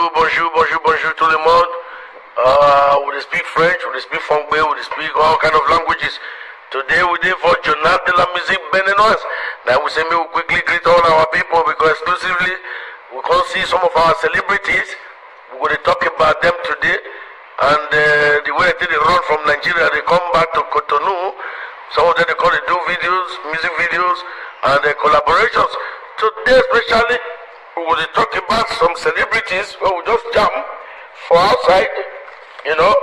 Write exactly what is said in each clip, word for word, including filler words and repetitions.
Bonjour, bonjour, bonjour tout le monde. Uh, we dey speak French, we dey speak Fongbe, we dey speak all kind of languages. Today we dey for Journal de la Musique Béninoise. Now we say make we quickly greet all our people because exclusively we come see some of our celebrities. We go dey talk about them today. And uh, the way they dey run from Nigeria, they come back to Cotonou. Some of them they come dey do videos, music videos, and uh, collaborations. Today especially, we go dey talk about some celebrities wey we just jam for outside, you know,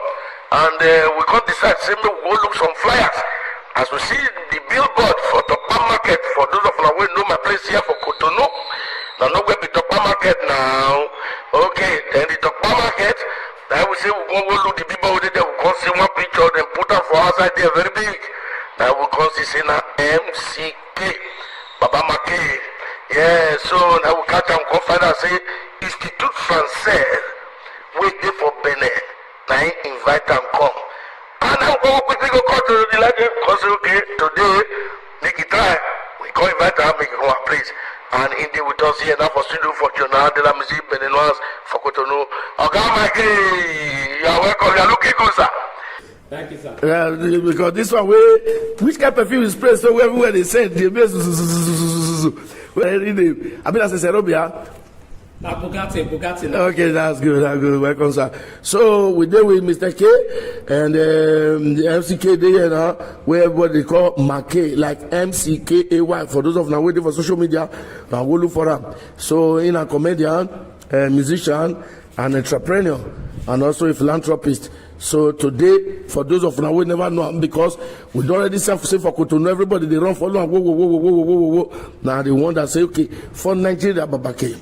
and uh, we come decide say make we go look some flyers. As we see the billboard for Tokpa Market, for those of una wey know my place here for Cotonou, na know where be Tokpa Market now. Okay, then the Tokpa Market, na we say we go go look the people wey dey there, we come see one picture, dem put am for outside there very big. Na we come see say na M C K, Baba Mackay. Yeah, so na we catch am, come find out say Institut Français wey dey for Benin, na him invite am come. And I go quickly go call to the legend, come say, "Okay, today, make e try." We come invite am, make e come our place. And him dey with us here now for studio for Journal de la Musique Béninoise for Cotonou. Oga Mackay, you are welcome. You are looking good, sir. Thank you, sir. Yeah, because this one wey, which kind perfume you spray so everywhere they send, they make zuzuzuzuzuzuzu. Well, every day. I mean, as a Serobia. Na Bugatti, Bugatti. Okay, that's good, that's good. Welcome, sir. So we dey with Mister K and um, the M C K dey here now, where everybody dey call Mackay, like M C K A Y. For those of una wey dey for social media, na go look for am. So him na comedian, uh, musician, an entrepreneur, and also a philanthropist. So today, for those of una wey never know am, because we don already see am say for Cotonou, everybody dey run follow am, wo, wo, wo. Now they wonder say, "Okay, for Nigeria, Baba Mackay,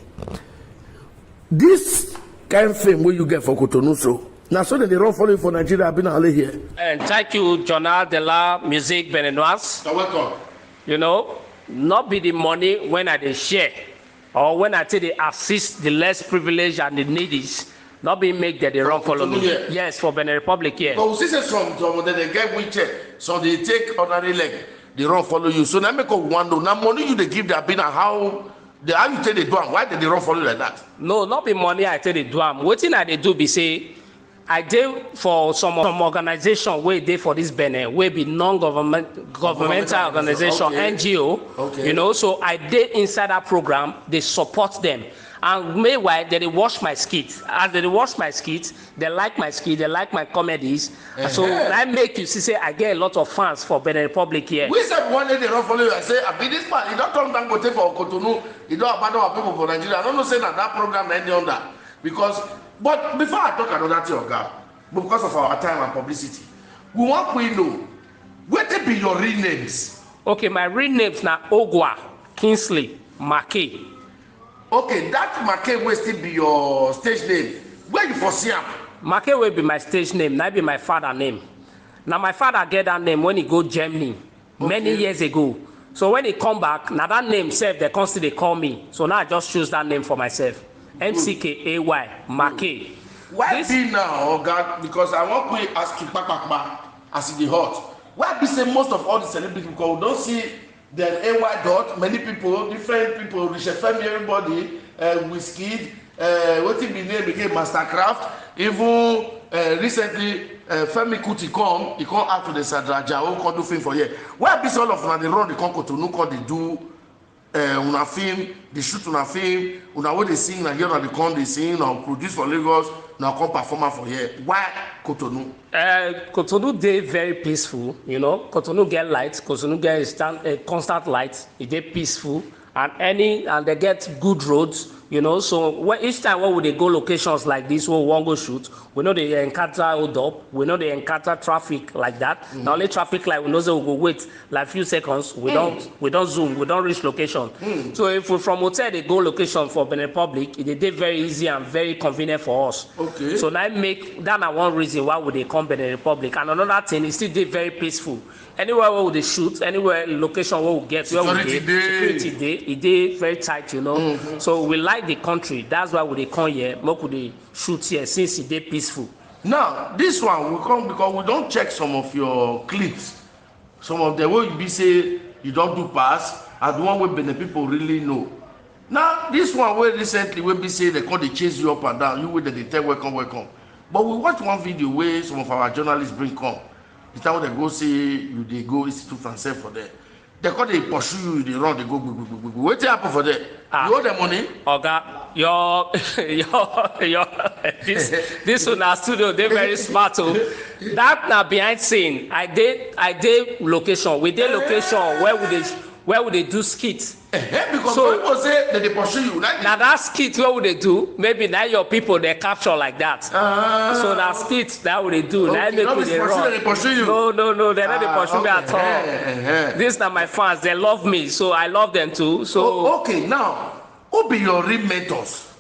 this kind fame wey you get for Cotonou, so na so dem dey run follow you for Nigeria, abi na only here?" And thank you, Journal de la Musique Béninoise. You're welcome. You know, not be the money when I dey share or when I take dey assist the less privileged and the needies, not be make dem dey run follow me. Yes, for Benin Republic here. But we see say some, some of them dey get wheelchair, some dey take ordinary leg, dey run follow you. So na make us wan know, na money you dey give them, abi na how, the, how you take dey do am? Why dem dey run follow you like that? No, not be money I take dey do am. Wetin I dey do be say, I dey for some, some organization wey dey for this Benin, wey be non-government, governmental organization, okay. N G O. Okay. You know, so I dey inside that program, dey support them. And meanwhile, dem dey watch my skit. As dem dey watch my skit, dem like my skit, dem like my comedies. So I make you see say I get a lot of fans for Benin Republic here. We said one day dem run follow you and say, "Abi this man, he don turn Dangote for Cotonou, he don abandon our people for Nigeria." I don't know say na that program na dey under. Because, but before I talk another thing, Oga, but because of our time and publicity, we wan quick know, wetin be your real names? Okay, my real names na Ogwa Kingsley Mackay. Okay, that Mackay wey still be your stage name, where you for see am? Mackay wey be my stage name, na be my father name. Na my father get that name when he go Germany many years ago. So when he come back, na that name sef dem come still dey call me. So now I just choose that name for myself. M C K A Y, Mackay. Why be now, Oga? Because I wan quick ask you, kpakpakpa, as e dey hot. Why be say most of all the celebrities, because we don see dem, A Y Dot, many people, different people, Rich Femi, everybody, uh, Wizkid, uh, wetin be name again, Mastercraft, even uh, recently, uh, Femi Kuti come, he come act with the Sandra Ajao, come do film for here. Why be say all of una dey run, dey come Cotonou, come dey do uh, una film, dey shoot una film, una wey dey sing, na here una dey come dey sing, una produce for Lagos, una come perform am for here? Why Cotonou? Uh, Cotonou dey very peaceful, you know. Cotonou get light, Cotonou get instant, uh, constant light. E dey peaceful, and any, and they get good roads, you know. So when, each time when we dey go locations like this, when we wan go shoot, we no dey encounter hold up, we no dey encounter traffic like that. Mm-hmm. Na only traffic light we know say we go wait like few seconds, we don, we don zoom, we don reach location. Mm. So if we from hotel dey go location for Benin Republic, e dey dey very easy and very convenient for us. Okay. So na im make, that na one reason why we dey come Benin Republic. And another thing, e still dey very peaceful. Anywhere where we dey shoot, anywhere location where we get, where we dey, security dey, e dey very tight, you know. Mm-hmm. So we like the country. That's why we dey come here, make we dey shoot here since e dey peaceful. Now, this one we come because we don check some of your clips. Some of them wey you be say you don do pass, and the one wey Benin people really know. Now this one wey recently wey be say dem come dey chase you up and down, you wey dem dey tell welcome, welcome. But we watch one video wey some of our journalists bring come. The time wey dem go say you dey go Institut Français for there, dem come dey pursue you, you dey run, dey go gbigbigbigbi. Wetin happen for there? Ah. You owe dem money? Oga, your your your this this una studio dey very smart o. That na behind scene. I dey I dey location. We dey location where we dey where we dey do skit. Eh, because So- some people say dem dey pursue you. Like Na that skit wey we dey do, maybe na your people dey capture like that. Ah. So na skit that we dey do. Na Okay, make no we be dey pursue run. dem dey pursue you. No, no, no, dem no dey Ah, pursue me okay. at all. Eh, eh, eh. These na my fans. They love me, so I love them too. So Oh, okay, now, who be your real mentors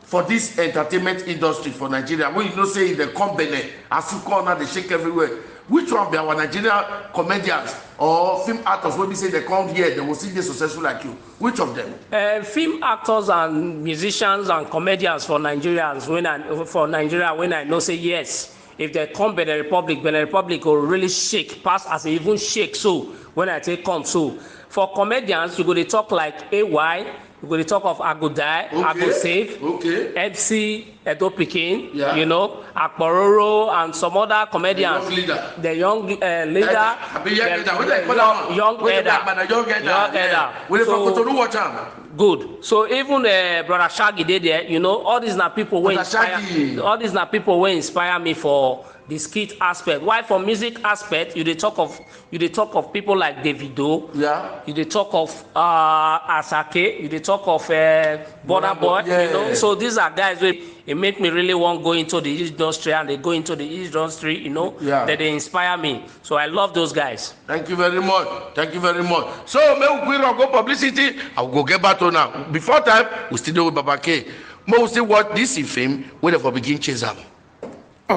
for this entertainment industry for Nigeria? When you know say if dem come Benin, as you come now, dey shake everywhere. Which one be our Nigerian comedians or film actors wey be say dem come here, dem go still dey successful like you? Which of them? Uh, film actors and musicians and comedians for Nigerians when I for Nigeria when I know say yes, if dem come Benin Republic, Benin Republic go really shake pass as e even shake so when I take come so. For comedians, you go dey talk like A Y, you go dey talk of I Go Die, I Go Okay. Save, Okay. M C Edo Pikin, Yeah. you know, Akpororo and some other comedians. Young leader. The young uh, leader. Elder. Abi young the- elder. What the they call young, am? young What they elder. call am? Na young elder. Young Yeah. elder. We dey for So- Cotonou watch am. Good. So even uh, Brother Shaggy dey there, you know, all these na people wey Brother inspire Shaggy. All these na people wey inspire me for the skit aspect. Why for music aspect, you dey talk of you dey talk of people like Davido, Yeah. you dey talk of uh, Asake, you dey talk of uh, Burna Burna Boy, Boy, you know. yeah. So these are guys wey e make me really wan go into the industry and dey go into the industry, you know. Yeah. Dem dey inspire me. So I love those guys. Thank you very much. Thank you very much. So make we quick run go publicity. I will go get back to now. Before time, we still dey with Baba K. Make we still watch this film wey dem for begin chase am.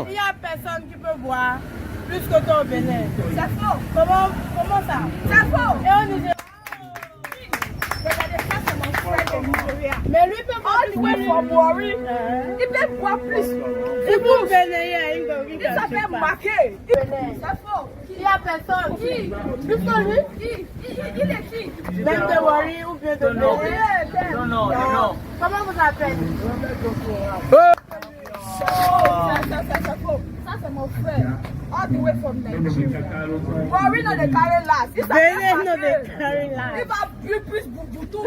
Il y a personne qui peut boire plus que toi au Bénin. C'est faux. Comment, comment ça? C'est faux. Et au Nigeria. Regardez, ça, c'est mon frère de Nigeria. Mais lui peut boire plus que nous. Il peut boire plus. Et vous, Bénin, il y a une, une Il s'appelle Maké. C'est faux. Il y a personne. Qui? Plus que lui? Qui? Il, il, il est qui? Même de Wari ou bien de Bénin. Non, non, non. Comment vous appelez? Ça, ça, ça, ça, faux. Ça, c'est mon frère. All the way from Nigeria. Wari no dey carry last. This is Bénin no dey carry last. If I plus plus bubutu.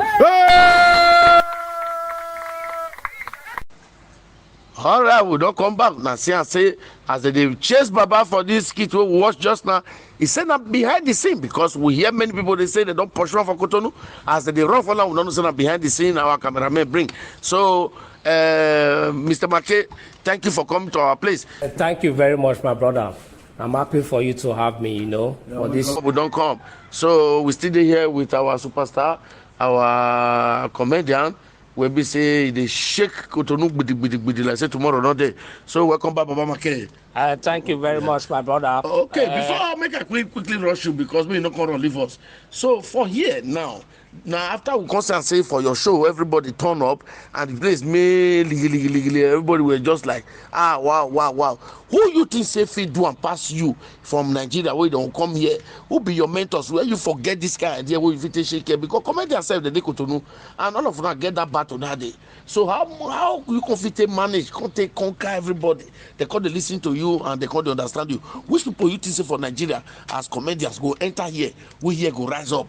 All right, we don come back now. See and say as dem dey chase Baba for this skit wey we watch just now, e say na behind the scene because we hear many people dey say dem don pursue am for Cotonou. As dem dey run for now, we don know say na behind the scene our cameraman bring. So, uh, Mister Maké, thank you for coming to our place. Thank you very much, my brother. I'm happy for you to have me, you know, for this. We don come. So we still dey here with our superstar, our comedian, wey be say e dey shake Cotonou gbidi gbidi gbidi like say tomorrow no dey. So welcome back, Baba Maké. Uh, thank you very much, my brother. Okay, Uh, before I make I quick quickly rush you because we no come run leave us. So for here now, now after we come say for your show, everybody turn up and the place may liggy, liggy, liggy, liggy. Everybody were just like, ah, wow, wow, wow. Who you think say fit do and pass you from Nigeria wey don come here? Who be your mentors? Where you forget this kind of idea wey you fit take shake here? Because comedian sef dey dey Cotonou and all of una get that battle that day. So how how you come fit take manage, come take conquer everybody? They come dey listen to you and they come dey understand you. Which people you think say for Nigeria as comedians go enter here, we here go rise up?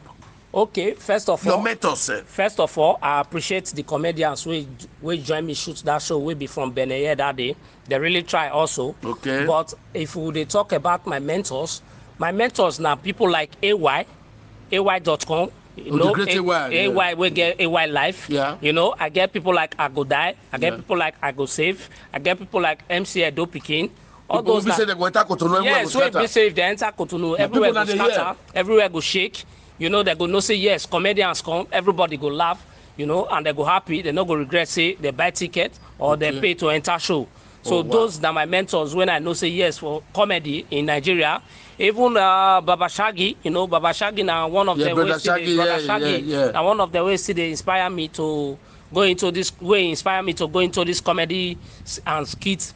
Okay, first of Your all, mentors sef. First of all, I appreciate the comedians wey wey join me shoot that show wey be from Benin here that day. They really try also. Okay. But if we dey talk about my mentors, my mentors na people like A Y, A Y dot com. You Oh, the know, great A- A Y, yeah. A Y wey get A Y Life. Yeah. You know, I get people like I Go Die. I get Yeah. people like I Go Save. I get people like M C Edo Pikin. All People those be that- say they go enter Cotonou, everywhere Yes, go wey be scatter. say if they enter Cotonou, everywhere people go na dey scatter, hear. Everywhere go shake. You know, they go know say yes, comedians come, everybody go laugh, you know, and they go happy. They no go regret say they buy ticket or they Okay. pay to enter show. So Oh, wow. Those na my mentors when I know say yes for comedy in Nigeria. Even uh, Baba Shaggy, you know, Baba Shaggy na one of Yeah, the Brother ways still dey- Shaggy, Brother yeah, Shaggy yeah, yeah. na one of the ways still dey inspire me to go into this way inspire me to go into this comedy s- and skit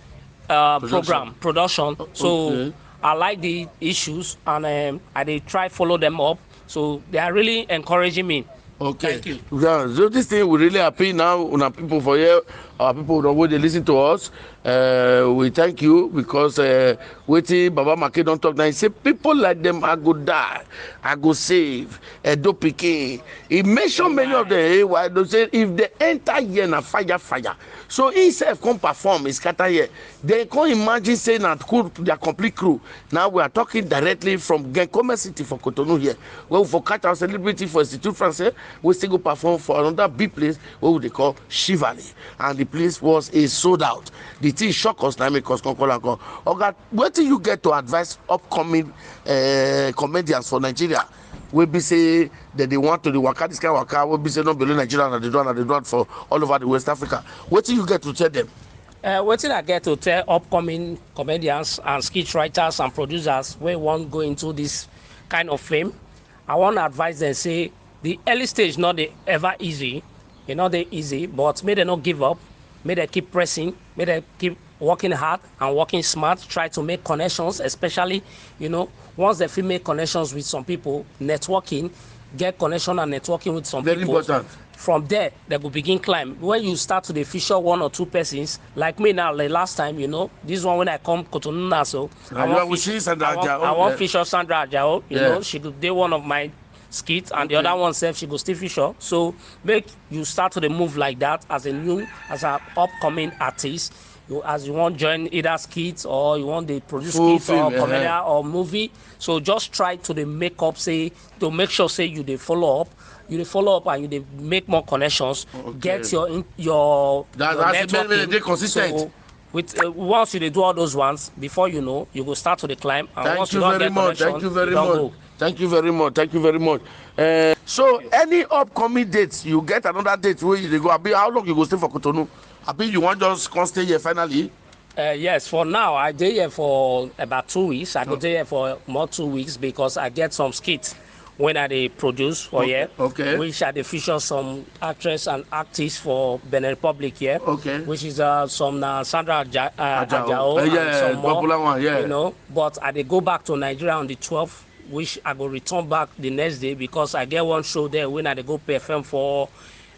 uh, Production. program production. So Okay. I like the issues and um, I dey try follow them up. So they are really encouraging me. Okay. Thank you. Yeah, so this thing we really happy now. Una people for here, our people don wey dey listen to us. Uh, we thank you because uh, wetin Baba Make don talk now. He say people like them, I go die, I go save. Edo pikin. He mention many of them. Hey, why they say if they enter here na fire fire. So he himself come perform, he scatter here. They come imagine say na crew, their complete crew. Now we are talking directly from Genkome City for Cotonou here. Well, for catch our celebrity for Institut Français, we still go perform for another big place wey we dey call Chivali, and the place was a sold out. The thing shock us, na make us come call am come. Oga, wetin you get to advise upcoming uh, comedians for Nigeria? Wey be say dem dey want to dey waka this kind waka wey be say no be only Nigeria na dey do am, na dey do am for all over the West Africa. Wetin you get to tell them? Uh, wetin I get to tell upcoming comedians and skit writers and producers wey wan go into this kind of fame, I wan advise them say the early stage no dey ever easy. E no dey easy, but make dem no give up, make dem keep pressing, make dem keep working hard and working smart, try to make connections, especially, you know, once dem fit make connections with some people, networking, get connection and networking with some Very people. Important. From there, dem go begin climb. When you start to dey feature one or two persons, like me now, the last time, you know, this one when I come Cotonou now, so Na you are with Sandra I wan, Ajao, I wan yeah. Feature Sandra Ajao, you Yeah. Know, she go dey one of my skit, and the Okay. Other one sef, she go still feature. So make you start to dey move like that as a new, as an upcoming artist. You, as you wan join either skit or you wan dey produce Full skit or film, comedy or movie. So just try to dey make up, say, to make sure say you dey follow up, you dey follow up and you dey make more connections. Okay. Get your in, your That, your that's the main way networking. They consistent. So with uh, once you dey do all those ones, before you know, you go start to dey climb. And Thank once you you don very get much. Thank connection, You very don much. Go. Thank you very much. Thank you very much. Uh, so any upcoming dates, you get another date where you dey go? Abi how long you go stay for Cotonou? Abi you wan just come stay here finally? Uh, yes, for now, I dey here for about two weeks. I go dey here for more two weeks because I get some skits when I dey produce for Okay, here, okay. Which I dey feature some actress and artists for Benin Republic here, Okay. Which is uh, some na Sandra Aja- uh, Ajao. Ajao Uh, yeah, and some more, popular one, yeah. You know, but I dey go back to Nigeria on the twelfth, which I go return back the next day because I get one show there when I dey go perform for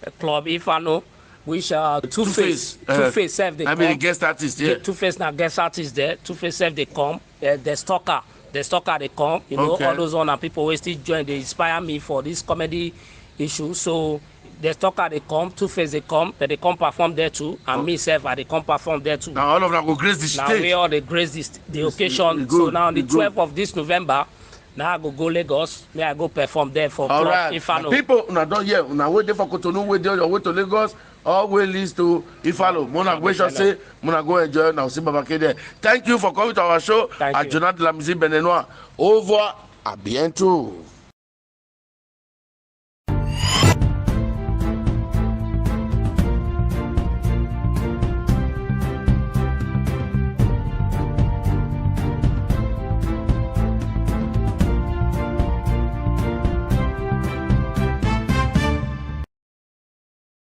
a club Ifano, which uh, Two Face, uh, Two Face sef dey I mean, come. Guest artist, yeah. Two Face na guest artist there. Two Face sef dey come. Uh, the Stalker, the Stalker dey come. You know, Okay. All those one and people wey still join dey inspire me for this comedy issue. So the Stalker dey come, Two Face dey come, dem dey come perform there too, and me sef I dey come perform there too. Now all of them go grace the Now stage. We all dey grace this, the It's- occasion. it's So good, now on the it's good. twelfth of this November, now I go go Lagos. Me I go perform there for All Club right, Ifano. My people, una don hear. Una wey dey for Cotonou, wey dey on your way to Lagos, all wey leads to Ifalo. Mona, we shall say, Mona go enjoy now. See Baba K there. Thank you for coming to our show. Thank At you. Jonathan Lamzi Benenoir. Au revoir. À bientôt.